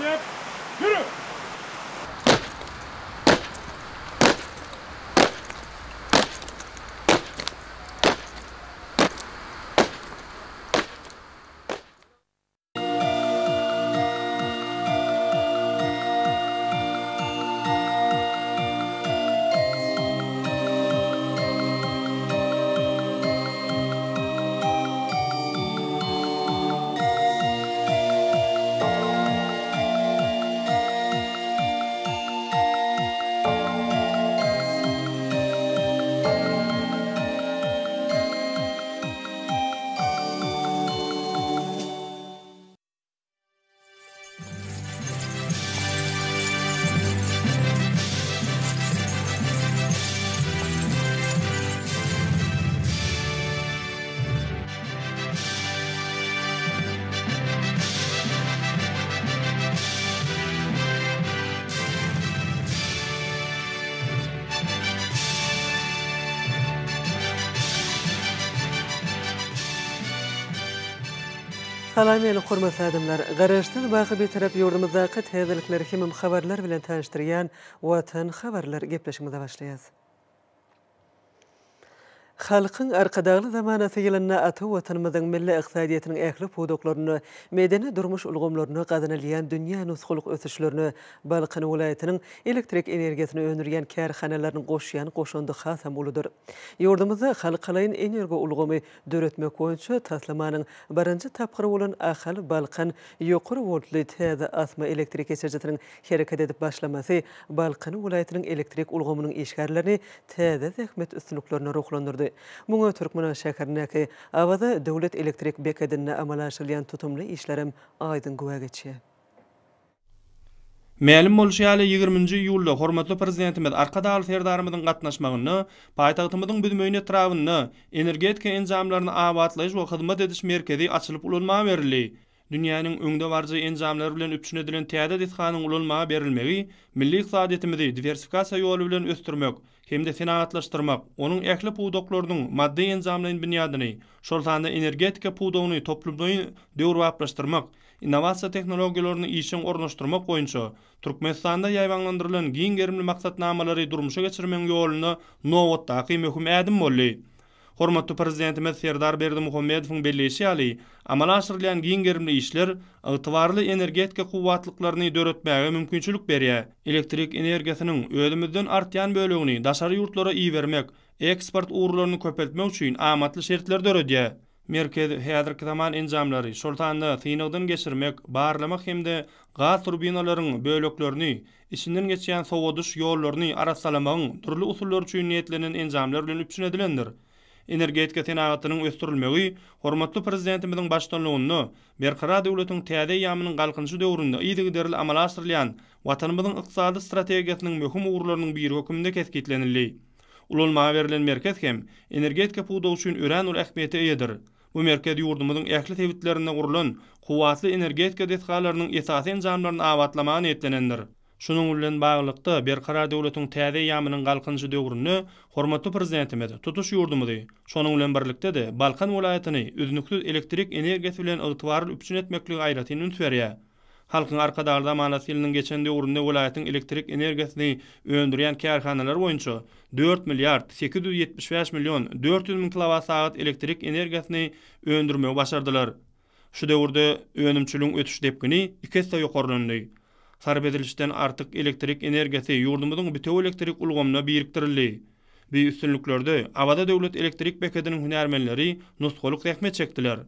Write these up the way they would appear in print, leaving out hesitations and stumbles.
Tarap, ýürü! Salam meni hormatly adamlar! Garaşsyz baky Bitarap ýurdumyzdaky täzelikler hemem habarlar bilen tanyşdyrýan Watan habarlar gepleşigimize başlaýas. Halkyň Arkadagly zamanasy ýylynda ata Watanymyzyň milli ykdysadyýetiniň ähli pudaklarynda, medeni-durmuş ulgamlarynda gazanylýan dünýä nusgalyk ösüşlerine Balkan welaýatynyň elektrik energiýasyny öndürýän kärhanalarynyň goşýan goşandy hasam uludyr. Ýurdumyzda halkalaýyn energoulgamy döretmek boýunça taslamanyň birinji tapgyry bolan Ahal, Balkan ýokary woltly täze asma elektrik geçirijisiniň hereket edip başlamasy Balkan welaýatynyň elektrik ulgamynyň işgärlerini täze zähmet üstünliklerine ruhlandyrdy. Muňa Türkmenabat şäherindäki Awaza döwlet elektrik bekedinde amala aşyrylýan tutumly işlerem aýdyň güwä geçýär. Mälim bolşy ýaly, ýigriminji iýulda hormatly Prezidentimiz Arkadagly Serdarymyzyň gatnaşmagynda paýtagtymyzyň Büzmeýin etrabynda Energetika enjamlaryny abatlaýyş we hyzmat ediş merkezi açylyp ulanmaga berildi. Dünýäniň öňdebaryjy enjamlary bilen üpjün edilen täze desganyň ulanmaga berilmegi milli ykdysadyýetimizi diwersifikasiýa ýoly bilen ösdürmek hem-de senagatlaşdyrmak, onuň ähli pudaklarynyň maddy-enjamlaýyn binýadyny, şol sanda energetika pudagyny toplumlaýyn döwrebaplaşdyrmak, innowasiýa tehnologiýalaryny işjeň ornaşdyrmak boýunça Türkmenistanda ýaýbaňlandyrylan giň gerimli maksatnamalary durmuşa geçirmegiň ýolunda nobatdaky möhüm ädim boldy. Hormatly Prezidentimiz Serdar Berdimuhamedowyň belleýşi ýaly, amala aşyrylýan giň gerimli işler ygtybarly energetika kuwwatlyklaryny döretmäge mümkinçilik berýär. Elektrik energiýasynyň özümizden artýan bölegini daşary ýurtlara ibermek, eksport ugurlaryny köpeltmek üçin amatly şertleri döredýär. Merkez häzirki zaman enjamlary, şol sanda synagdan geçirmek, barlamak hem-de gaz turbinalaryň böleklerini, içinden geçýän sowadyş ýollaryny arassalamagyň dürli usullary üçin niýetlenen enjamlar bilen üpjün edilendir. Energetika senagatynyň ösdürilmegi hormatly Prezidentimiziň baştutanlygynda Berkarar döwletiň täze eýýamynyň Galkynyşy döwründe yzygiderli amala aşyrylýan Watanymyzyň ykdysady strategiýasynyň möhüm ugurlarynyň biri hökmünde kesgitlenildi. Ulanmaga berlen merkez hem energetika pudagy üçin örän uly ähmiýete eýedir. Bu merkez ýurdumyzyň ähli sebitlerinde gurlan kuwwatly energetika desgalarynyň esasy enjamlaryny abatlamaga niýetlenendir. Şunuň bilen baglylykda, Berkarar döwletiň täze eýýamynyň Galkynyşy döwründe hormatly Prezidentimiz tutuş ýurdumyzy, şonuň bilen birlikde-de, Balkan welaýatyny üznüksiz elektrik energiýasy bilen ygtybarly üpjün etmeklige aýratyn üns berýär. Halkyň Arkadagly zamanasy ýylynyň geçen döwründe welaýatyň elektrik energiýasyny öndürýän kärhanalary boýunça dört milliard 875 million 400 müň kilowat-sagat elektrik energiýasyny öndürmegi başardylar. Şu döwürde önümçiligiň ösüş depgini iki esse ýokarlandy. Sarp edilişden artyk elektrik energiýasy ýurdumyzyň bitewi elektrik ulgamyna birikdirildi. Bu üstünliklerde Awaza döwlet elektrik bekediniň hünärmenleri nusgalyk zähmet çekdiler.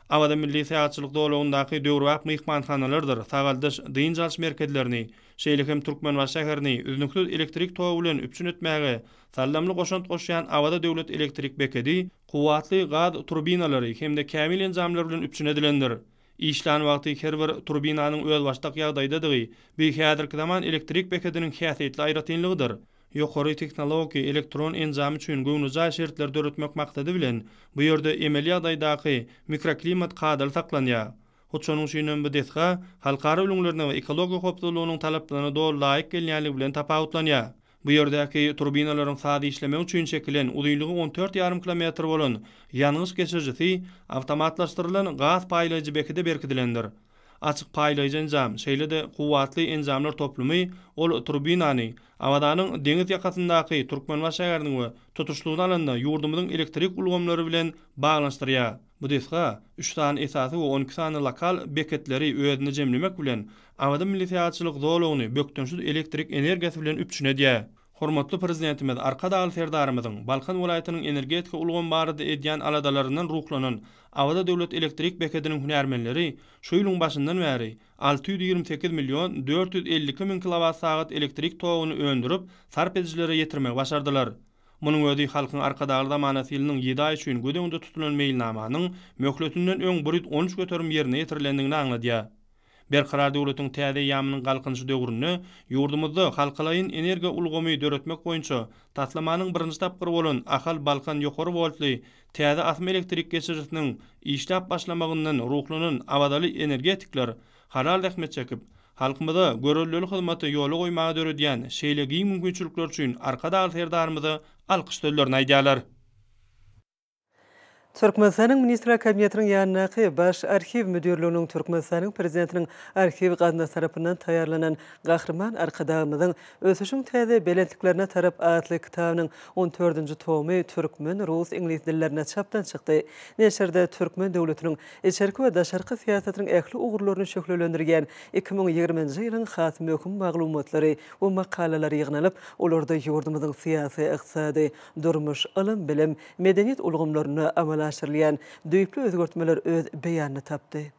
Awaza milli syýahatçylyk zolagyndaky döwrebap myhmanhanalardyr sagaldyş, dynç alyş merkezlerini, şeýle hem Türkmenbaşy şäherini üznüksiz elektrik togy bilen üpjün etmäge saldamly goşant goşýan Awaza döwlet elektrik bekedi kuwwatly gaz turbinalary hem-de kämil enjamlar bilen üpjün edilendir. Işlän wagty her bir turbinanyň özbaşdak ýagdaýdadygy bu häzirki zaman elektrik bekediniň häsiýetli aýratynlygydyr. Ýokary tehnologiki elektron enjamy üçin göwnejaý şertleri döretmek maksady bilen, bu ýerde emeli ýagdaýdaky mikroklimat kadaly saklanýar. Hut şonuň üçinem bu desga halkara ülňülerine we ekologiýa howpsuzlygynyň talaplaryna doly laýyk gelýänligi bilen tapawutlanýar. Bu ýerdäki turbinalaryň saz işlemegi üçin çekilen uzynlygy on dört ýarym kilometr bolan ýangyç geçirijisi awtomatlaşdyrylan gaz paýlaýjy bekede berkidilendir. Açyk paýlaýjy enjam, şeýle-de kuwwatly enjamlar toplumy ol turbinany Awazanyň deňiz ýakasyndaky Türkmenbaşy şäheriniň we tutuşlygyna alanda ýurdumyzyň elektrik ulgamlary bilen baglanyşdyrýar. Bu desga üç sany esasy we 12 sany lokal beketleri özünde jemlemek bilen, Awaza milli syýahatçylyk zolagyny bökdençsiz elektrik energiýasy bilen üpjün edýär. Hormatly Prezidentimiz Arkadagly Serdarymyzyň Balkan welaýatynyň energetika ulgamy barada edýän aladalaryndan ruhlanan Awaza döwlet elektrik bekediniň hünärmenleri şu ýylyň başyndan bäri 628 million 452 müň kilowat-sagat elektrik toguny öndürip, sarp edijilere ýetirmegi başardylar. Munuň özi Halkyň Arkadagly zamanasy ýylynyň ýedi aýy üçin göz öňünde tutulan meýilnamanyň möhletinden öň 113% ýerine ýetirilendigini aňladýar. Berkarar döwletiň täze eýýamynyň Galkynyşy döwründe ýurdumyzda halkalaýyn energiýa ulgamy döretmek boýunça taslamanyň birinji tapgyry bolan Ahal-Balkan ýokary woltly täze asma elektrik geçirijisiniň işläp başlamagyndan ruhlanan awazaly energetikler halal zähmet çekip, halkymyza göreldeli hyzmaty ýola goýmaga döredýän şeýle giň mümkinçilikler üçin Arkadagly Serdarymyza alkyş sözlerini aýdýarlar. Türkmenistanyň Ministrler Kabinetiniň ýanyndaky Baş arhiw müdirliginiň Türkmenistanyň Prezidentiniň Arhiw gaznasy tarapyndan taýýarlanan Gahryman Arkadagymyzyň Ösüşiň täze belentliklerine tarap atly kitabynyň on dördünji tomy türkmen, rus, iňlis dillerinde çapdan çykdy. Neşirde türkmen döwletiniň içerki we daşarky syýasatynyň ähli ugurlaryny şöhlelendirýän 2020-nji ýylyň has möhüm maglumatlary we makalalary ýygnalyp, olarda ýurdumyzyň syýasy, ykdysady, durmuş, ylym-bilim, medeniýet ulgamlarynda amala aşyrylýan düýpli özgertmeler öz beýanyny tapdy.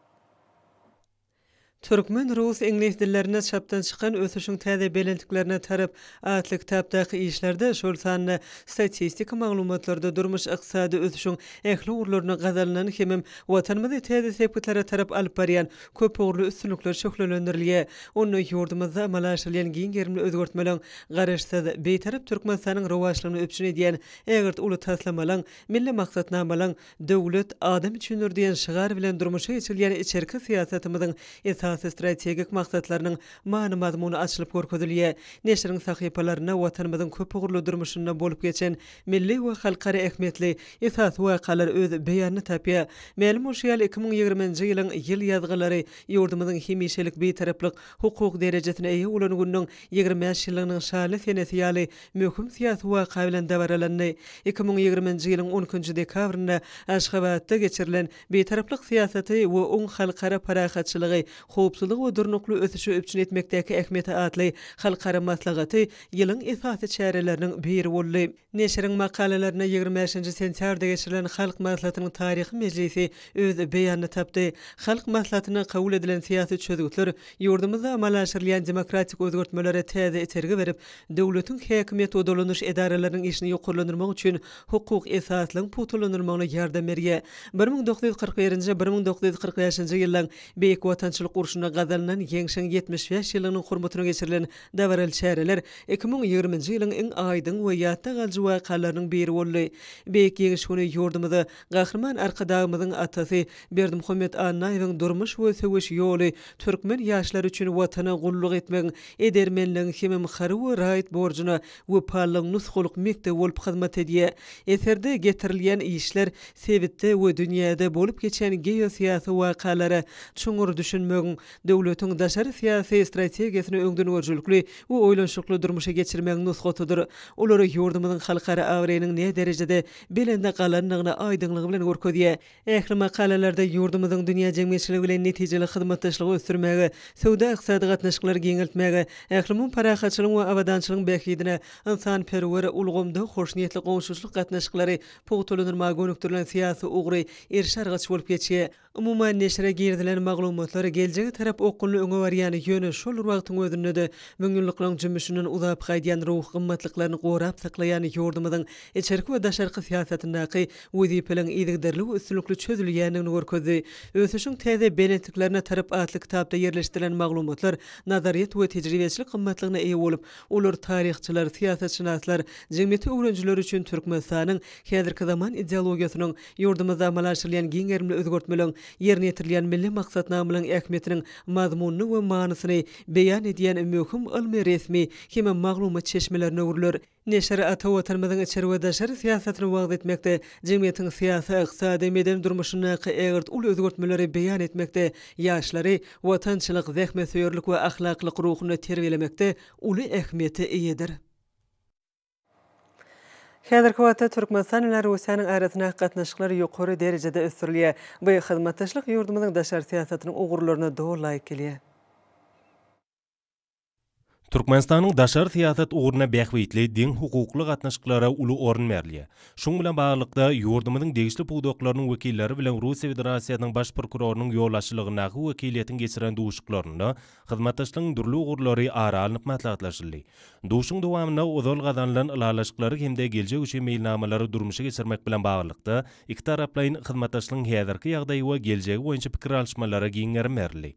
Türkmen, rus, iňlis dillerinde çapdan çykan Ösüşiň täze belentliklerine tarap atly kitapdaky işlerde, şol sanda statistik maglumatlarda durmuş-ykdysady ösüşiň ähli ugurlarynda gazanylan hemem Watanymyzy täze sepgitlere tarap alyp barýan köpugurly üstünlikler şöhlelendirilýär. Onda ýurdumyzda amala aşyrylýan giň gerimli özgertmeleriň Garaşsyz, Bitarap Türkmenistanyň rowaçlygyny üpjün edýän ägirt uly taslamalaryň, milli maksatnamalaryň Döwlet adam üçindir diýen şygar bilen durmuşa geçirilýän içerki syýasatymyzyň esasy strategik maksatlarynyň many-mazmuny açylyp görkezilýär. Neşiriň sahypalarynda Watanymyzyň köpugurly durmuşynda bolup geçen milli we halkara ähmiýetli esasy wakalar öz beýanyny tapýar. Mälim bolşy ýaly, 2020-nji ýylyň ýyl ýazgylary ýurdumyzyň hemişelik Bitaraplyk hukuk derejesine eýe bolan gününiň 25 ýyllygynyň şanly senesi ýaly möhüm syýasy waka bilen dabaralandy. 2020-nji ýylyň on ikinji dekabrynda Aşgabatda geçirilen Bitaraplyk syýasaty we oň halkara parahatçylygy, howpsuzlygy we durnukly ösüşi üpjün etmekdäki ähmiýeti atly halkara maslahaty ýylyň esasy çäreleriniň biri boldy. Neşiriň makalalarynda 25-nji sentýabrda geçirilen Halk Maslahatynyň taryhy mejlisi öz beýanyny tapdy. Halk Maslahatynda kabul edilen syýasy çözgütler ýurdumyzda amala aşyrylýan demokratik özgertmelere täze itergi berip, döwletiň häkimiýet we dolanyş edaralarynyň işini ýokarlandyrmak üçin hukuk esaslygyň pugtalandyrylmagyna ýardam berýär. 1941-nji, 1945-nji ýyllaryň Beýik Watançylyk urşunda gazanylan Ýeňşiň 75 ýyllygynyň hormatyna geçirilen Dabaraly çäreler 2020-nji ýylyň iň aýdyň we ýatda galyjy wakalarynyň biri boldy. Beýik Ýeňiş güni ýurdumyza Gahryman Arkadagymyzyň atasy Berdimuhamet Annaýewiň durmuş we söweş ýoly türkmen ýaşlary üçin Watana gulluk etmegiň, edermenligiň hemem harby we raýat borjuna wepalylygyň nusgalyk mekdebi bolup hyzmat edýär. Eserde getirilýän işler sebitde we dünýäde bolup geçýän geosyýasy wakalara çuňňur düşünmegiň, döwletiň daşary syýasy strategiýasyny öňdengörüjilikli we oýlanyşykly durmuşa geçirmegiň nusgasydyr. Olar ýurdumyzyň halkara abraýynyň näderejede belende galandygyny aýdyňlygy bilen görkezýär. Ähli makalalarda ýurdumyzyň dünýä jemgyýetçiligi bilen netijeli hyzmatdaşlygy ösdürmäge, söwda-ykdysady gatnaşyklary giňeltmäge, ählumumy parahatçylygyň we abadançylygyň bähbidine ynsanperwer ulgamda hoşniýetli goňşuçylyk gatnaşyklary pugtalandyrmaga gönükdirilen syýasy ugry eriş-argaç bolup geçýär. Umuman, neşire girizilen maglumatlar geljege tarap okgunly öňe barýan, ýöne şol bir wagtyň özünde-de müňýyllyklaryň jümmüşinden uzap gaýdýan ruhy gymmatlyklaryny gorap saklaýan ýurdumyzyň içerki we daşarky syýasatyndaky wezipeleriň yzygiderli we üstünlikli çözülýändigini görkezdi. Ösüşiň täze belentliklerine tarap atly kitapda ýerleşdirilen maglumatlar nazaryýet we tejribeçilik gymmatlygyna eýe bolup, olar taryhçylar, syýasatşynaslar, jemgyýeti öwrenijiler üçin Türkmenistanyň häzirki zaman ideologiýasynyň Ýurdumyzda amala aşyrylýan giň gerimli özgertmeleriň ýerine ýetirilýän milli maksatnamalaryň ähmiýetiniň mazmunyny we manysyny beýan edýän möhüm ylmy-resmi hem maglumat çeşmelerine öwrüler. Neşir ata Watanymyzyň içeri we daşary syýasatyny wagyz etmekde, jemgyýetiň syýasy, ykdysady, medeni durmuşyndaky ägirt uly özgertmeleri beýan etmekde, ýaşlary watançylyk, zähmetsöýerlik we ahlaklylyk ruhunda terbiýelemekde uly ähmiýete eýedir. Häzirki wagtda Türkmenistan bilen Russiýanyň arasyndaky gatnaşyklar ýokary derejede ösdürilýär. Bu hyzmatdaşlyk ýurdumyzyň daşary syýasatynyň ugurlaryna doly laýyk gelýär. Türkmenistanyň daşary syýasat ugrunda bähbitli, deňhukukly gatnaşyklara uly orun berilýär. Şunuň bilen baglylykda, ýurdumyzyň degişli pudaklarynyň wekilleri bilen Russiýa Federasiýasynyň Baş prokurorynyň ýolbaşçylygyndaky wekiliýetiň geçiren duşuşyklarynda hyzmatdaşlygyň dürli ugurlary ara alnyp maslahatlaşyldy. Duşuşygyň dowamynda ozal gazanylan ylalaşyklary hem-de geljek üçin meýilnamalary durmuşa geçirmek bilen baglylykda, ikitaraplaýyn hyzmatdaşlygyň häzirki ýagdaýy we geljegi boýunça pikir alyşmalara giň gerim berildi.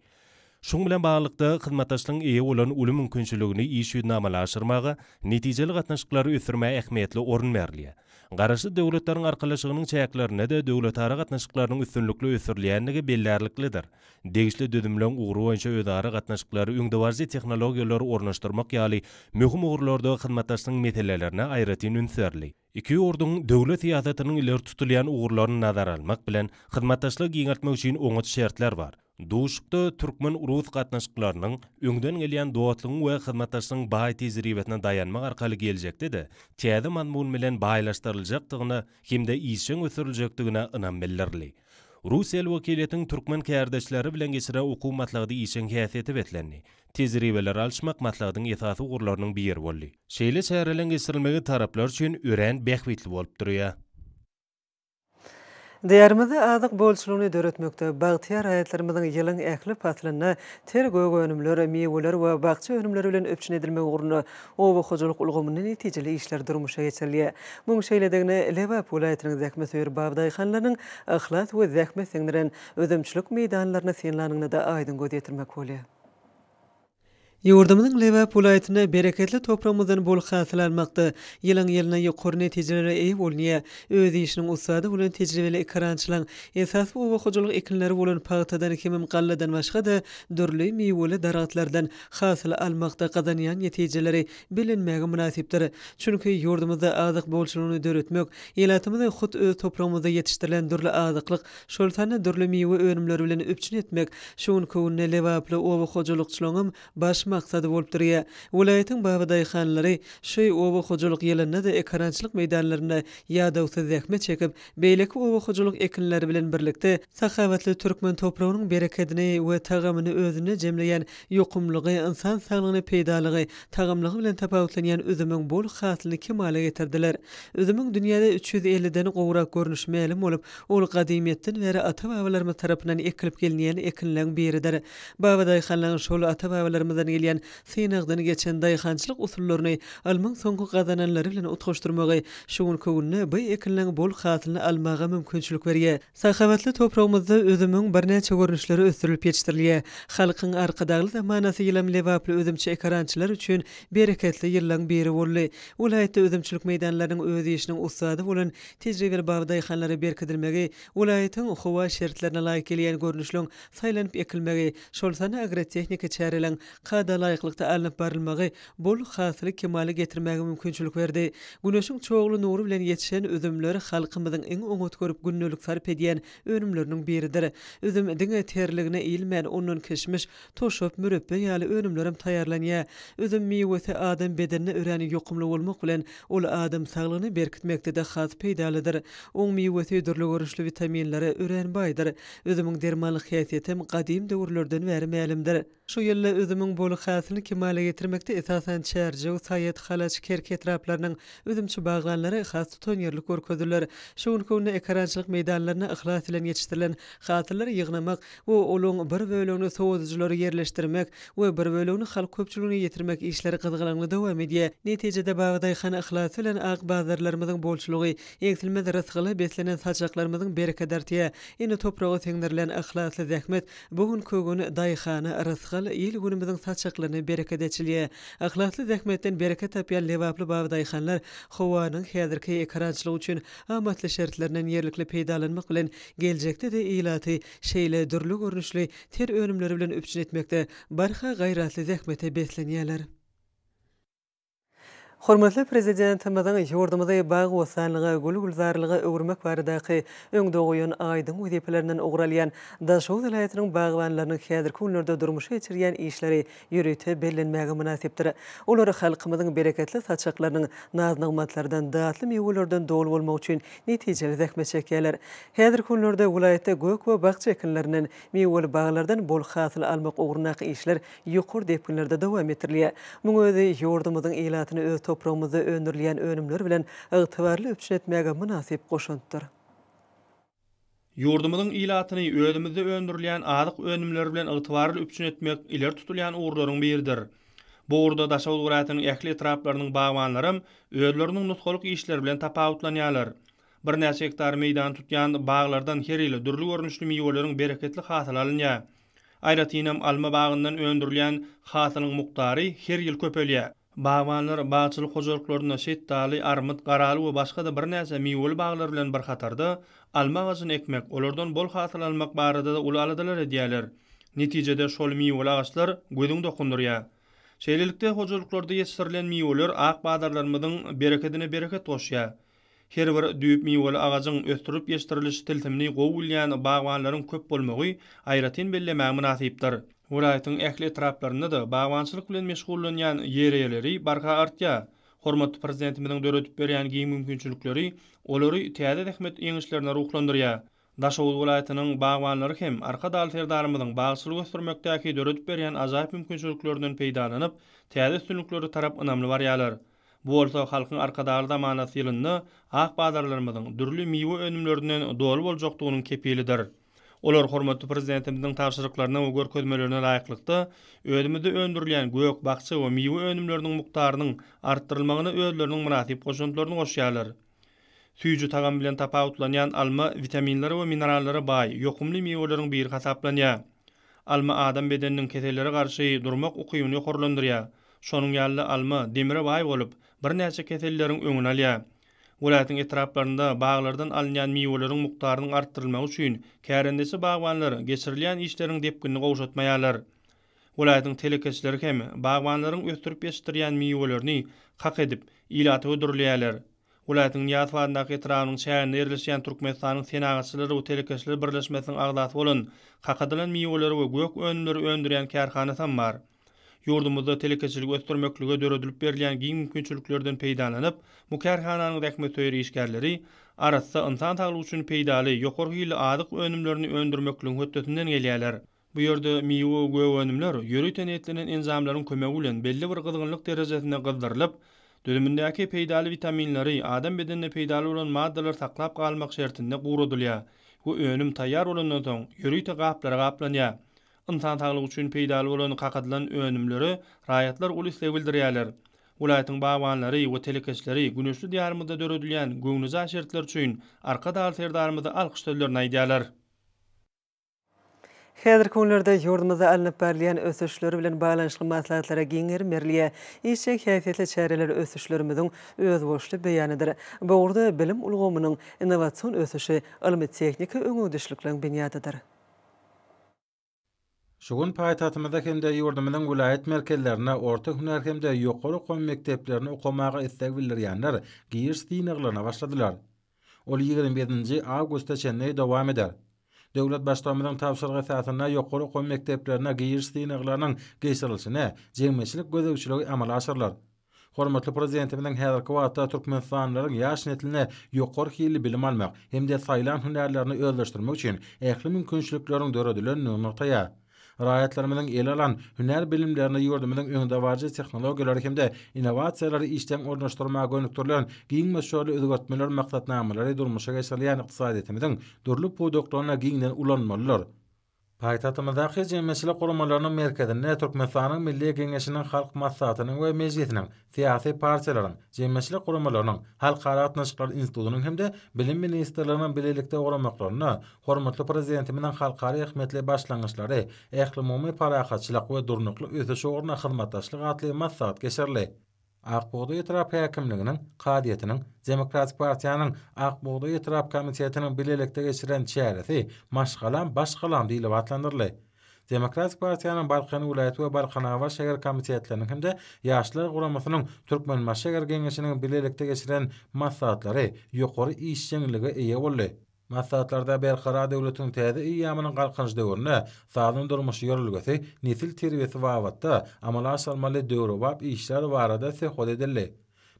Şunuň bilen baglylykda, hyzmatdaşlygyň eýe bolan uly mümkinçiligini iş ýüzünde amala aşyrmaga, netijeli gatnaşyklary ösdürmäge ähmiýetli orun berilýär. Garaşsyz Döwletleriň Arkalaşygynyň çäklerinde-de döwletara gatnaşyklarynyň üstünlikli ösdürilýändigi bellärliklidir. Degişli düzümleň ugry boýunça özara gatnaşyklary öňdebaryjy tehnologiýalary ornaşdyrmak ýaly möhüm ugurlarda hyzmatdaşlygyň meselelerine aýratyn üns berildi. Iki ýurduň döwlet syýasatynyň ileri tutulýan ugurlaryny nazara almak bilen, hyzmatdaşlygy giňeltmek üçin oňat şertler bar. Duşuşykda türkmen-rus gatnaşyklarynyň öňden gelýän dostlugyň we hyzmatdaşlygyň baý tejribesine daýanmak arkaly geljekde-de täze mazmun bilen baýlaşdyryljakdygyna hem-de işjeň ösdüriljekdigine ynam bildirildi. Russiýaly wekiliýetiň türkmen kärdeşleri bilen geçiren okuw maslahaty işjeň häsiýete beslendi. Tejribeleri alyşmak maslahatyň esasy ugurlarynyň biri boldy. Şeýle çäreleriň geçirilmegi taraplar üçin örän bähbitli bolup durýar. Diýarymyzda azyk bolçulygyny döretmekde, bagtyýar raýatlarymyzyň ýylyň ähli paslynda ter gök önümler, miweler we bakja önümleri bilen üpjün edilmegi ugrunda oba hojalyk ulgamynda netijeli işler durmuşa geçirilýär. Munuň şeýledigine Lebap welaýatynyň zähmetsöýer babadaýhanlarynyň yhlas we zähmet siňdiren üzümçilik meýdanlaryny synlanyňda-da aýdyň göz ýetirmek bolýar. Ýurdumyzyň Lebap welaýatynda bereketli topragymyzdan bol hasyl almakda ýylyň-ýylyna ýokary netijelere eýe bolunýar. Öz işiniň ussady bolan tejribeli ekerançylaryň esasy oba hojalyk ekinleri bolan pagtadan hemem galladan başga-da dürli miweli daragtlardan hasyl almakda gazanýan netijeleri bellenmäge mynasypdyr. Çünki ýurdumyzda azyk bolçulygyny döretmek, ilatymyzy hut öz topragymyzda ýetişdirilen dürli azyklyk şol sanda dürli miwe önümleri bilen üpjün etmek şu günki günde lebaply oba hojalykçylaryňam baş maksady bolup durýar. Welaýatyň babadaýhanlary şu oba hojalyk ýylynda-da ekerançylyk meýdanlarynda ýadawsyz zähmet çekip, beýleki oba hojalyk ekinleri bilen birlikde, sahawatly türkmen topragynyň berekedini we tagamyny özünde jemleýän ýokumlygy, ynsan saglygyna peýdalygy, tagamlygy bilen tapawutlanýan üzümiň bol hasylyny kemala getirdiler. Üzümiň dünýäde 350-den gowrak görnüşi mälim bolup, Ol gadymyýetden bäri ata-babalarymyz tarapyndan ekilip gelinýän ekinleň biridir. Babadaýhanlaryň şol ata-babalarymyzdan gelýän synagdan geçen daýhançylyk usullaryny ylmyň soňky gazananlary bilen utgaşdyrmagy şu günki günde bu ekinleň bol hasylyny almaga mümkinçilik berýär. Sahawatly topragymyzda üzümiň birnäçe görnüşleri ösdürilip ýetişdirilýär. Halkyň Arkadagly zamanasy ýylam lebaply üzümçi ekerançylar üçin bereketli ýyllaň biri boldy. Welaýatda üzümçilik meýdanlarynyň öz işiniň ussady bolan Tejribeli babadaýhanlara berkidilmegi, welaýatyň howa şertlerine laýyk gelýän görnüşleň saýlanyp ekilmegi, şol sanda agrotehniki çäreleriň kada laýyklykda alnyp barylmagy bol hasyly kemala getirmäge mümkinçilik berdi. Güneşiň çogly nury bilen ýetişen üzümler halkymyzyň iň oňat görüp gündelik sarp edýän önümleriniň biridir. Üzüm diňe terligine iýilmän, ondan kişmiş, Toşap, mürepbe ýaly önümlerem taýýarlanýar. Üzüm miwesi adam bedenine örän ýokumly bolmak bilen, ol adam saglygyny berkitmekde-de has peýdalydyr. Oň miwesi dürli görnüşli witaminlere örän baýdyr. Üzümiň dermanlyk häsiýetem gadym döwürlerden bäri mälimdir. Şu ýylda üzümiň bol hasylyny kemala getirmekde esasan Çärjew, Saýat, Halaç, Kerki etraplarynyň üzümçi bagbanlary has tutanýerlilik görkezdiler. Şu günki günde ekerançylyk meýdanlarynda yhlas bilen ýetişdirilen hasyllary ýygnamak we olaň bir bölegini sowadyjylara ýerleşdirmek we bir bölegini halk köpçüligine ýetirmek işleri gyzgalaňly dowam edýär. Netijede babadaýhan yhlasy bilen ak bazarlarymyzyň bolçulygy, egsilmez rysgala beslenen saçaklarymyzyň berekedi artýar. Ene topraga siňdirilen yhlasly zähmet bu günki gün daýhana rysgal, il-günümiziň saçagyna. saçaklaryna bereket eçilýär. Yhlasly zähmetden bereket tapýan lebaply babadaýhanlar howanyň häzirki ekerançylyk üçin amatly şertlerinden ýerlikli peýdalanmak bilen, geljekde-de ilaty şeýle dürli görnüşli ter önümleri bilen üpjün etmekde barha gaýratly zähmete beslenýärler. Hormatly Prezidentimiziň ýurdumyzy bagy-bossanlyga, gül-gülzarlyga öwürmek baradaky öňde goýan aýdyň wezipelerinden ugur alýan Daşoguz welaýatynyň bagbanlarynyň häzirki günlerde durmuşa geçirýän işleri ýörite bellenmäge mynasypdyr. Olar halkymyzyň bereketli saçaklarynyň naz-nygmatlardan, datly miwelerden doly bolmagy üçin netijeli zähmet çekýärler. Häzirki günlerde welaýatda gök we bakja ekinlerinden, miweli baglardan bol hasyl almak ugrundaky işler ýokary depginlerde dowam etdirilýär. Muň özi ýurdumyzyň ilatyny öz topragymyzda öndürilýän önümler bilen ygtybarly üpjün etmäge mynasyp goşantdyr. Ýurdumyzyň ilatyny özümizde öndürilýän azyk önümleri bilen ygtybarly üpjün etmek ileri tutulýan ugurlaryň biridir. Bu ugurda Daşoguz welaýatynyň ähli etraplarynyň bagbanlaram özleriniň nusgalyk işleri bilen tapawutlanýarlar. Birnäçe gektar meýdany tutýan baglardan her ýyl dürli görnüşli miweleriň bereketli hasyly alynýar. Aýratynam, alma bagyndan öndürilýän hasylyň mukdary her ýyl köpelýär. Bagbanlar bagçylyk hojalyklarynda şetdaly, armyt, garaly we başga-da birnäçe miweli baglar bilen bir hatarda, alma agajyny ekmek, olardan bol hasyl almak barada-da uly aladalar edýärler. Netijede, şol miweli agaçlar gözüňi dokundyrýar. Şeýlelikde, hojalyklarda ýetişdirilen miweler ak bazarlarymyzyň berekedine bereket goşýar. Her bir düýp miweli agajyň ösdürilip ýetişdiriliş tilsimini gowy bilýän bagbanlaryň köp bolmagy aýratyn bellemäge mynasypdyr. Welaýatyň ähli etraplarynda-da bagbançylyk bilen meşgullanýan ýer eýeleri barha artýar. Hormatly Prezidentimiziň döredip berýän giň mümkinçilikleri olary täze zähmet ýeňişlerine ruhlandyrýar. Daşoguz welaýatynyň bagbanlary hem Arkadagly Serdarymyzyň bagçylygy ösdürmekdäki döredip berýän ajaýyp mümkinçiliklerinden peýdalanyp, täze üstünliklere tarap ynamly barýarlar. Bu bolsa Halkyň Arkadagly zamanasy ýylynda ak bazarlarymyzyň dürli miwe önümlerinden doly boljakdygynyň kepilidir. Olar hormatly Prezidentimiziň tabşyryklaryna we görkezmelerine laýyklykda, özümizde öndürilýän gök, bakja we miwe önümleriniň mukdarynyň artdyrylmagyna özleriniň mynasyp goşantlaryny goşýarlar. Süýji tagam bilen tapawutlanýan alma witaminlere we minerallara baý, ýokumly miweleriň biri hasaplanýar. Alma adam bedeniniň kesellere garşy durmak ukybyny ýokarlandyrýar. Şonuň ýaly-da alma demire baý bolup, birnäçe keselleriň öňüni alýar. Welaýatyň etraplarynda baglardan alynýan miweleriň mukdarynyň artdyrylmagy üçin kärendeçi bagbanlar geçirilýän işleriň depginini gowşatmaýarlar. Welaýatyň telekeçileri hem bagbanlaryň ösdürip ýetişdirýän miwelerini kak edip, ilata hödürleýärler. Welaýatyň Nyýazow adyndaky etrabynyň çäginde ýerleşýän Türkmenistanyň Senagatçylar we telekeçiler birleşmesiniň agzasy bolan kakadylan miweleri we gök önümleri öndürýän kärhanasam bar. Ýurdumyzda telekeçiligi ösdürmeklige döredilip berilýän giň mümkinçiliklerden peýdalanyp, bu kärhananyň zähmetsöýer işgärleri arassa, ynsan saglygy üçin peýdaly, ýokary hilli azyk önümlerini öndürmekligiň hötdesinden gelýärler. Bu ýerde miwe we gök önümler ýörite niýetlenen enjamlaryň kömegi bilen belli bir gyzgynlyk derejesinde gyzdyrylyp, düzümindäki peýdaly witaminleri, adam bedenine peýdaly bolan maddalary saklap galmak şertinde guradylýar we önüm taýýar bolandan soň ýörite gaplara gaplanýar. Ynsan saglygy üçin peýdaly bolan kakadylan önümlere raýatlar uly isleg bildirýärler. Welaýatyň bagbanlary we telekeçileri güneşli Diýarymyzda döredilýän göwnejaý şertler üçin Arkadagly Serdarymyza alkyş sözlerini aýdýarlar. Häzirki günlerde ýurdumyzda alnyp barylýan ösüşler bilen baglanyşykly maslahatlara giň gerim berilýär. Işjeň häsiýetli çäreler ösüşlerimiziň özboluşly beýanydyr. Bu ugurda bilim ulgamynyň innowasion ösüşi ylmy-tehniki öňegidişlikleriň binýadydyr. Şu gün paýtagtymyzda hem-de ýurdumyzyň welaýat merkezlerinde orta hünär hem-de ýokary okuw mekdeplerinde okamaga isleg bildirýänler giriş synaglaryna başladylar. Ol 27-nji awgusta çenli dowam eder. Döwlet Baştutanymyzyň tabşyrygy esasynda ýokary okuw mekdeplerine giriş synaglarynyň geçirilişine jemgyýetçilik gözegçiligi amala aşyrylar. Hormatly Prezidentimiziň häzirki wagtda türkmenistanlylaryň ýaş nesline ýokary hilli bilim almak hem-de saýlan hünärlerini özleşdirmek üçin ähli mümkinçilikleriň döredilendigini nygtaýar. Raýatlarymyzyň ele alan hünär bilimlerini ýurdumyzyň öňdebaryjy tehnologiýalary hem-de innowasiýalary işjeň ornaşdyrmaga gönükdirilen giň möçberli özgertmeler maksatnamalary durmuşa geçirilýän ykdysadyýetimiziň dürli pudaklarynda giňden ulanmalydyr. Paýtagtymyzdaky Jemgyýetçilik guramalarynyň merkezinde Türkmenistanyň Milli Geňeşiniň Halk Maslahatynyň we Mejlisiniň, syýasy partiýalaryň, jemgyýetçilik guramalarynyň, Halkara gatnaşyklary institutynyň hem-de Bilim ministrliginiň bilelikde guramaklarynda hormatly Prezidentimiziň halkara ähmiýetli başlangyçlary, ählumumy parahatçylyk we durnukly ösüş ugrunda hyzmatdaşlyk atly maslahat geçirildi. Ak bugdaý etrap häkimliginiň, kazyýetiniň, Demokratik partiýanyň Ak bugdaý etrap komitetiniň bilelikde geçiren çäresi Maşgalam, baş galam diýlip atlandyryldy. Demokratik partiýanyň Balkan welaýat we Balkanabat şäher komitetleriniň hem-de Ýaşlar guramasynyň Türkmenbaşy şäher Geňeşiniň bilelikde geçiren maslahatlary ýokary işjeňlige eýe boldy. Maslahatlarda Berkarar döwletiň täze eýýamynyň Galkynyş döwründe sagdyn durmuş ýörelgesi, nesil terbiýesi babatda amala aşyrylmaly döwrebap işler barada söhbet edildi.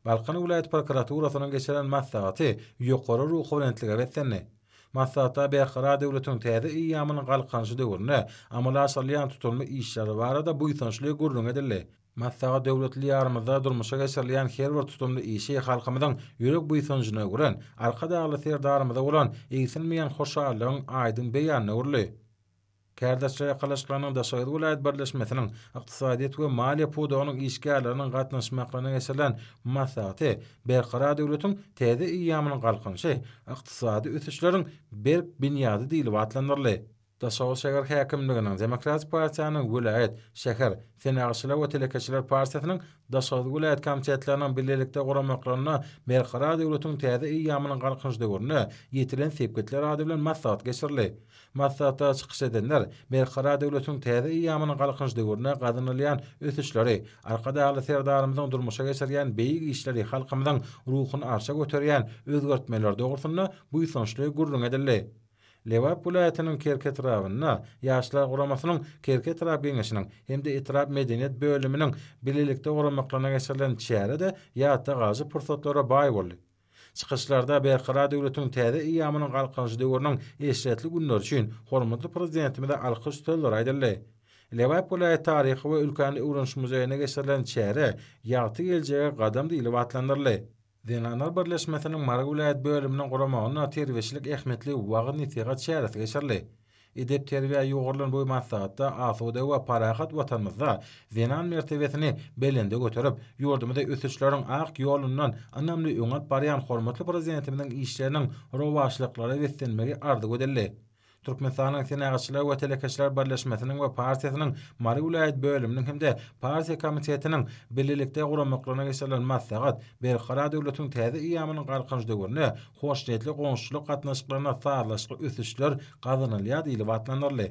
Balkan welaýat prokuraturasynyň geçiren maslahaty ýokary ruhubelentlige beslendi. Maslahatda Berkarar döwletiň täze eýýamynyň Galkynyşy döwründe amala aşyrylýan tutumly işler barada buýsançly gürrüň edildi. Maslahat döwletli Diýarymyzda durmuşa geçirilýän her bir tutumly işi halkymyzyň ýürek buýsanjyna öwren Arkadagly Serdarymyza bolan egsilmeýän hoşallygyň aýdyň beýanyna öwrüldi. Kärdeşler arkalaşyklarynyň Daşoguz welaýat birleşmesiniň ykdysadyýet we maliýe pudagynyň işgärleriniň gatnaşmaklarynda geçirilen maslahaty Berkarar döwletiň täze eýýamynyň Galkynyşy, ykdysady ösüşleriň berk binýady diýlip atlandyryldy. Daşoguz şäher häkimliginiň, Demokratik partiýanyň welaýat, şäher, Senagatçylar we telekeçiler partiýasynyň Daşoguz welaýat komitetleriniň bilelikde guramaklarynda Berkarar döwletiň täze eýýamynyň Galkynyş döwründe ýetilen sepgitler ady bilen maslahat geçirildi. Maslahatda çykyş edenler Berkarar döwletiň täze eýýamynyň Galkynyş döwründe gazanylýan ösüşleri, Arkadagly Serdarymyzyň durmuşa geçirýän beýik işleri halkymyzyň ruhuny arşa göterýän özgertmeler dogrusynda buýsançly gürrüň edildi. Lebap welaýatynyň Kerki etrabynda Ýaşlar guramasynyň Kerki etrap Geňeşiniň hem-de etrap medeniýet bölüminiň bilelikde guramaklarynda geçirilen çäre-de ýatda galyjy pursatlara baý boldy. Çykyşlarda Berkarar döwletiň täze eýýamynyň Galkynyşy döwrüniň eşretli günleri üçin hormatly Prezidentimize alkyş sözleri aýdyldy. Lebap welaýat taryhy we ülkäni öwreniş muzeýinde geçirilen çäre Ýagty geljege gadam diýlip atlandyryldy. Zenanlar birleşmesiniň Mary welaýat bölüminiň guramagynda terbiýeçilik ähmiýetli wagyz-nesihat çäresi geçirildi. Edep-terbiýä ýugrulan bu maslahatda asuda we parahat Watanymyzda zenan mertebesini belende göterip, ýurdumyzy ösüşleriň ak ýolundan ynamly öňe alyp barýan hormatly Prezidentimiziň işleriniň rowaçlyklara beslenmegi arzuw edildi. Türkmenistanyň Senagatçylar we telekeçiler birleşmesiniň we partiýasynyň Mary welaýat bölüminiň hem-de partiýa komitetiniň bilelikde guramaklarynda geçirilen maslahat Berkarar döwletiň täze eýýamynyň Galkynyş döwründe hoşniýetli goňşuçylyk gatnaşyklarynda sazlaşykly ösüşler gazanylýar diýlip atlandyryldy.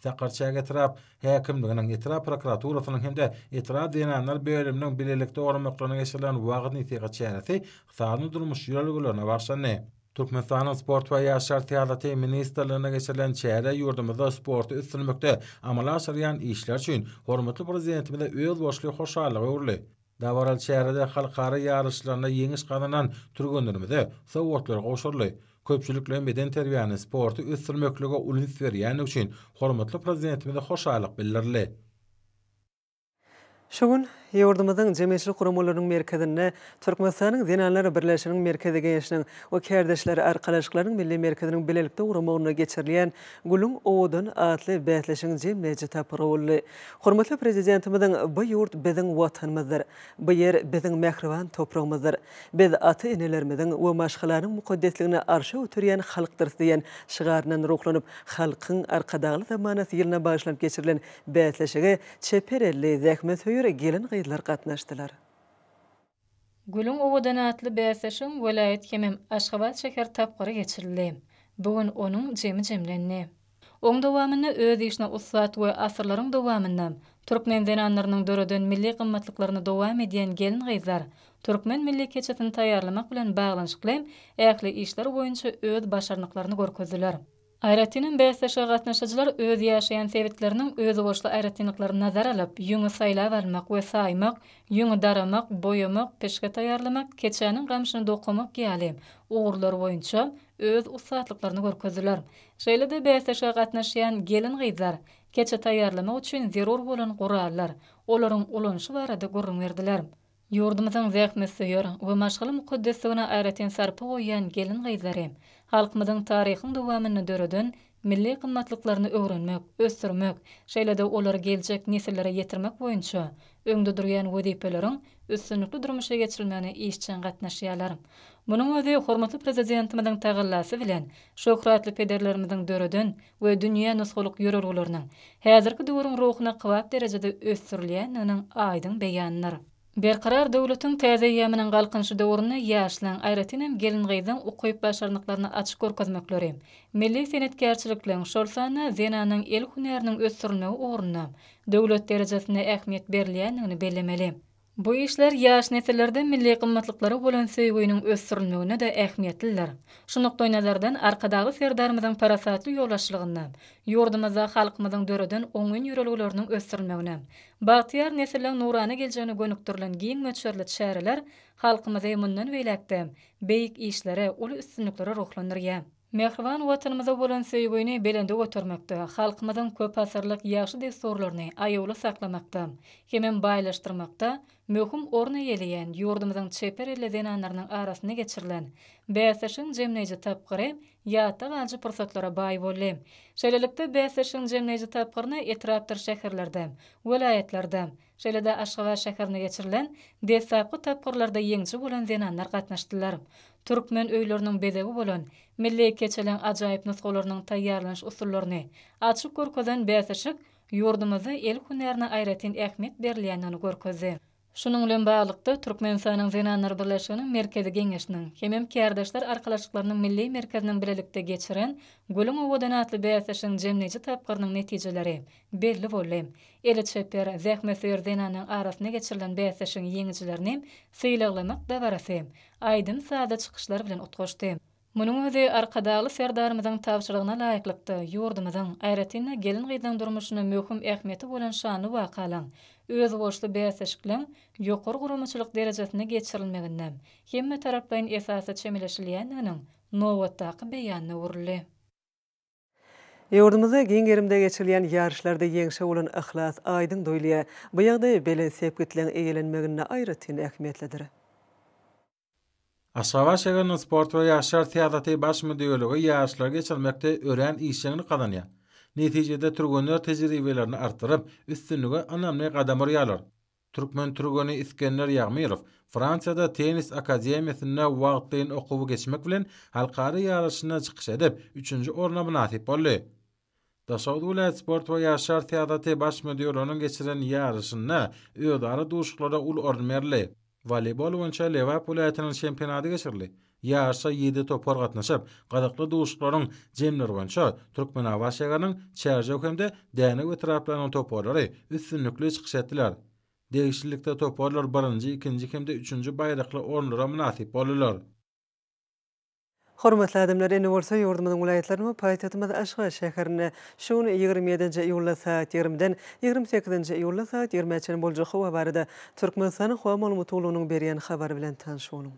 Sakarçäge etrap häkimliginiň, etrap prokuraturasynyň hem-de etrap zenanlar bölüminiň bilelikde guramaklarynda geçirilen wagyz-nesihat çäresi sagdyn durmuş ýörelgelerine bagyşlandy. Türkmenistanyň Sport we ýaşlar syýasaty ministrliginde geçirilen çäre ýurdumyzda sporty ösdürmekde amala aşyrylýan işler üçin hormatly Prezidentimize özboluşly hoşallyga öwrüldi. Dabaraly çärede halkara ýaryşlarynda ýeňiş gazanan türgenlerimize sowgatlar gowşuryldy. Köpçülikleýin bedenterbiýäni, sporty ösdürmeklige uly üns berýändigi üçin hormatly Prezidentimize hoşallyk bildirildi. Şu gün ýurdumyzyň jemgyýetçilik guramalarynyň merkezinde Türkmenistanyň Zenanlar birleşiginiň Merkezi Geňeşiniň we Kärdeşler arkalaşyklarynyň Milli merkeziniň bilelikde guramagynda geçirilýän Gülüň owadan atly bäsleşigiň jemleýji tapgyry boldy. Hormatly Prezidentimiziň Bu ýurt biziň Watanymyzdyr. Bu ýer biziň mähriban topragymyzdyr. Biz ata-enelerimiziň we maşgalanyň mukaddesligini arşa göterýän halkdyrys diýen şygaryndan ruhlanyp, Halkyň Arkadagly zamanasy ýylyna bagyşlanyp geçirilen bäsleşige Çeper elli, zähmetsöýer gelin-gyzlar gatnaşdylar. Gülüň owadan atly bäsleşigiň welaýat hemem Aşgabat şäher tapgyry geçirildi. Bu gün onuň jemi jemlendi. Oň dowamynda öz işine ussat we asyrlaryň dowamynda türkmen zenanlarynyň döreden milli gymmatlyklaryny dowam edýän gelin-gyzlar türkmen milli keçesini taýýarlamak bilen baglanyşykly ähli işler boýunça öz başarnyklaryny görkezdiler. Aýratynam bäsleşige gatnaşyjylar öz ýaşaýan sebitleriniň özboluşly aýratynlyklaryny nazara alyp, ýüňi saýlap almak we saýmak, ýüňi daramak, boýamak, pişge taýýarlamak, keçäniň gamşyny dokamak ýaly ugurlar boýunça öz ussatlyklaryny görkezdiler. Şeýle-de bäsleşige gatnaşýan gelin-gyzlar keçe taýýarlamak üçin zerur bolan gurallar, olaryň ulanyşy barada gürrüň berdiler. Ýurdumyzyň zähmetsöýer we maşgala mukaddesligine aýratyn sarpa goýýan gelin-gyzlary halkymyzyň taryhyň dowamynda döreden milli gymmatlyklaryny öwrenmek, ösdürmek, şeýle-de olary geljek nesillere ýetirmek boýunça öňde durýan wezipeleriň üstünlikli durmuşa geçirilmegine işjeň gatnaşýarlar. Munuň özi hormatly Prezidentimiziň tagallasy bilen şöhratly pederlerimiziň döreden we dünýä nusgalyk ýörelgeleriniň häzirki döwrüň ruhuna kybap derejede ösdürilýändiginiň aýdyň beýanydyr. Berkarar döwletiň täze eýýamynyň Galkynyşy döwründe ýaşlaň, aýratyn hem gelin-gyzlaň ukyp-başarnyklaryny açyp görkezmekleri, milli senetkärçilikleň, şol sanda zenanyň el hünäriniň ösdürilmegi ugrunda döwlet derejesinde ähmiýet berilýändigini bellemeli. Bu işler ýaş nesillerde milli gymmatlyklara bolan söýginiň ösdürilmeginde-de ähmiýetlidir. Şu nukdaýnazardan, Arkadagly Serdarymyzyň parasatly ýolbaşçylygynda ýurdumyzda halkymyzyň döreden oňyn ýörelgeleriniň ösdürilmegine, bagtyýar nesilleň nurana geljegine gönükdirilen giň möçberli çäreler halkymyzy mundan beýläk-de beýik işlere, uly üstünliklere ruhlandyrýar. Mähriban Watanymyza bolan söýgini belende götermekde, halkymyzyň köpasyrlyk ýagşy dessurlaryny aýawly saklamakda hemem baýlaşdyrmakda möhüm orun eýeleýän ýurdumyzyň çeper elli zenanlarynyň arasynda geçirilen bäsleşigiň jemleýji tapgyry ýatda galyjy pursatlara baý boldy. Şeýlelikde, bäsleşigiň jemleýji tapgyryna etrapdyr şäherlerde, welaýatlarda, şeýle-de Aşgabat şäherinde geçirilen deslapky tapgyrlarda ýeňiji bolan zenanlar gatnaşdylar. Türkmen öýleriniň bezegi bolan milli keçeleň ajaýyp nusgalarynyň taýýarlanyş usullaryny açyp görkezen bäsleşik ýurdumyzda el hünärine aýratyn ähmiýet berilýändigini görkezdi. Şunuň bilen baglylykda, Türkmenistanyň Zenanlar birleşiginiň Merkezi Geňeşiniň hemem Kärdeşler arkalaşyklarynyň Milli merkeziniň bilelikde geçiren Gülüň owadan atly bäsleşigiň jemleýji tapgyrynyň netijeleri belli boldy. Eli çeper, zähmetsöýer zenanlaryň arasynda geçirilen bäsleşigiň ýeňijilerini sylaglamak dabarasy aýdym-sazly çykyşlar bilen utgaşdy. Munuň özi Arkadagly Serdarymyzyň tabşyrygyna laýyklykda, ýurdumyzyň, aýratyn-da, gelin-gyzlaryň durmuşynda möhüm ähmiýeti bolan şanly wakalaryň, özboluşly bäsleşikleň ýokary guramaçylyk derejesinde geçirilmeginde hemmetaraplaýyn esasda çemeleşilýändiginiň nobatdaky beýanyna öwrüldi. Ýurdumyzda giň gerimde geçirilýän ýaryşlarda ýeňşe bolan yhlas aýdyň duýulýar. Bu ýagdaý belent sepgitleň eýelenmeginde aýratyn ähmiýetlidir. Aşgabat şäheriniň Sport we ýaşlar syýasaty baş müdirligi ýaryşlary geçirmekde örän işjeňlik gazanýar. Netijede türgenler tejribelerini artdyryp, üstünlige ynamly gadam urýarlar. Türkmen türgeni Isgender Ýagmyrow Fransiýada tennis akademiýasynda wagtlaýyn okuwy geçmek bilen halkara ýaryşynda çykyş edip, üçünji orna mynasyp boldy. Daşoguz welaýat sport we ýaşlar syýasaty baş müdirliginiň geçiren ýaryşynda özara duşuşyklara uly orun berildi. Woleýbol boýunça Lebap welaýatynyň çempionaty geçirildi. Ýaryşa ýedi topar gatnaşyp, gyzykly duşuşyklaryň jemleri boýunça Türkmenabat şäheriniň Çärjew hem-de Dänew etraplarynyň toparlary üstünlikli çykyş etdiler. Degişlilikde toparlar birinji, ikinji hem-de üçünji baýrakly orunlara mynasyp boldular. Hormatly adamlar, indi bolsa ýurdumyzyň welaýatlarynda we paýtagtymyz Aşgabat şäherinde şu gün 27-nji iýulda sagat 20-den 28-nji iýulda sagat 20-ä çenli boljak howa barada Türkmenistanyň Howa maglumat gullugynyň berýän habary bilen tanyş boluň.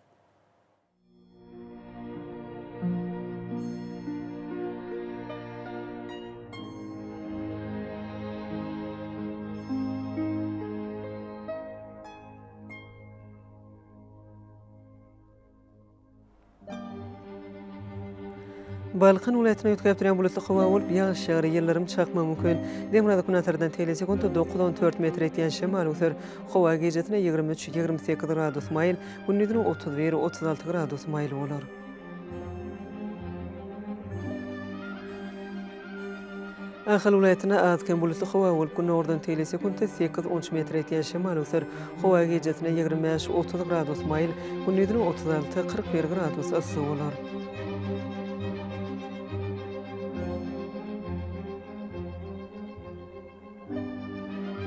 Balkan welaýatynda üýtgäp durýan bulutly howa bolup, ýagyş ýagar, ýyldyrym çakmagy mümkin. Demirgazyk günortadan tegelek sekuntda dokuz-on dört metr etýän şemal öwser. Howa gijesine 23, 28 gradus maýyl, gündizine 31, 36 gradus maýyl bolar. Ahal welaýatynda az-kem bulutly howa bolup, günordan teýli sekuntda sekiz-on üç metre ýetýän şemal öwser. Howa gijesine 25, 30 gradus maýyl, gündizine 36, 41 gradus yssy bolar.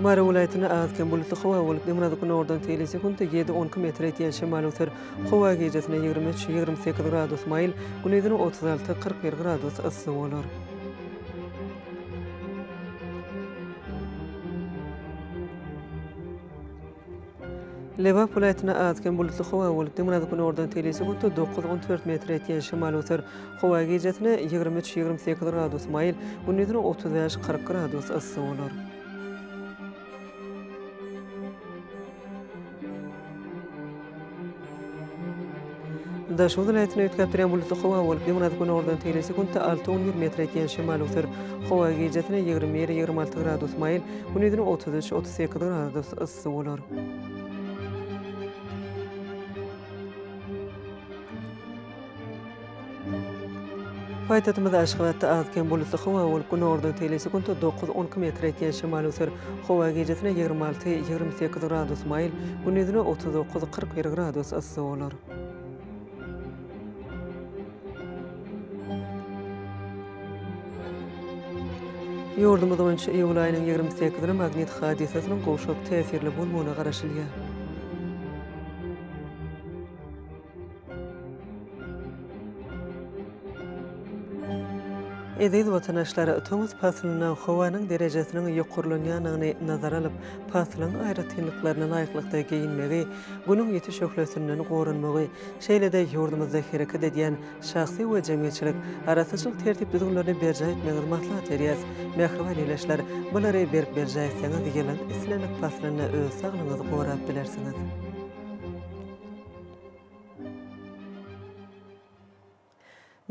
Mary welaýatynda az-kem bulutly howa bolup, demirgazyk-günordan teýli sekuntda ýedi-on iki metre ýetýän şemal öwser. Howa gijesine 23, 28 gradus maýyl, gündizine 36, 41 gradus yssy bolar. Lebap welaýatynda az-kem bulutly howa bolup, demirgazyk-günordan teýli sekuntda dokuz-on dört metre ýetýän şemal öwser. Howa gijesine 23, 28 gradus maýyl, gündizine 35, 40 gradus yssy bolar. Daşoguz welaýatynda üýtgäp durýan bulutly howa bolup, demirgazyk-günordan tegelek sekuntda alty, 11 metre ýetýän şemal öwser. Howa gijesine 21, 26 gradus maýyl, gündizine 33, 38 gradus yssy bolar. Paýtagtymyz Aşgabatda az-kem bulutly howa bolup, günordan tegelek sekuntda dokuz, 12 metre ýetýän şemal öwser. Howa gijesine 26, 28 gradus maýyl, gündizine 39, 41 gradus yssy bolar. Ýurdumyz boýunça iýul aýynyň 28-ine magnit hadysasynyň gowşak täsirli bolmagyna garaşylýar. Eziz watandaşlar, tomus paslynda howanyň derejesiniň ýokarlanýandygyny nazara alyp, paslyň aýratynlyklaryna laýyklykda geýinmegi, Günüň ýiti şöhlesinden goranmagy, şeýle-de ýurdumyzda hereket edýän şahsy we jemgyýetçilik arassaçylyk tertip-düzgünlerini berjaý etmegiňizi maslahat berýäris. Mähriban ildeşler, bulary berk berjaý etseňiz, ýylyň islendik paslynda öz saglygyňyzy gorap bilersiňiz.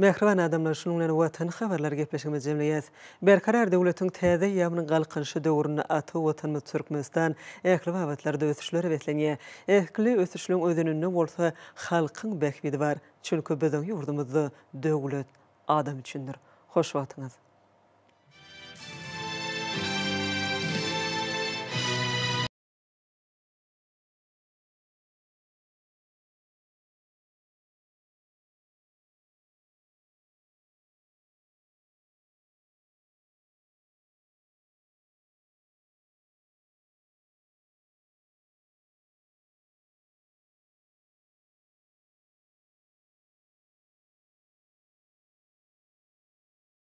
Mähriban adamlar, şunuň bilen Watan habarlary gepleşigimizi jemleýäs. Berkarar döwletiň täze eýýamynyň Galkynyşy döwründe ata Watanymyz Türkmenistan ähli babatlarda ösüşlere beslenýär. Ähli ösüşleň özeninde bolsa halkyň bähbidi bar. Çünki biziň ýurdumyzda döwlet adam üçindir. Hoş wagtyňyz!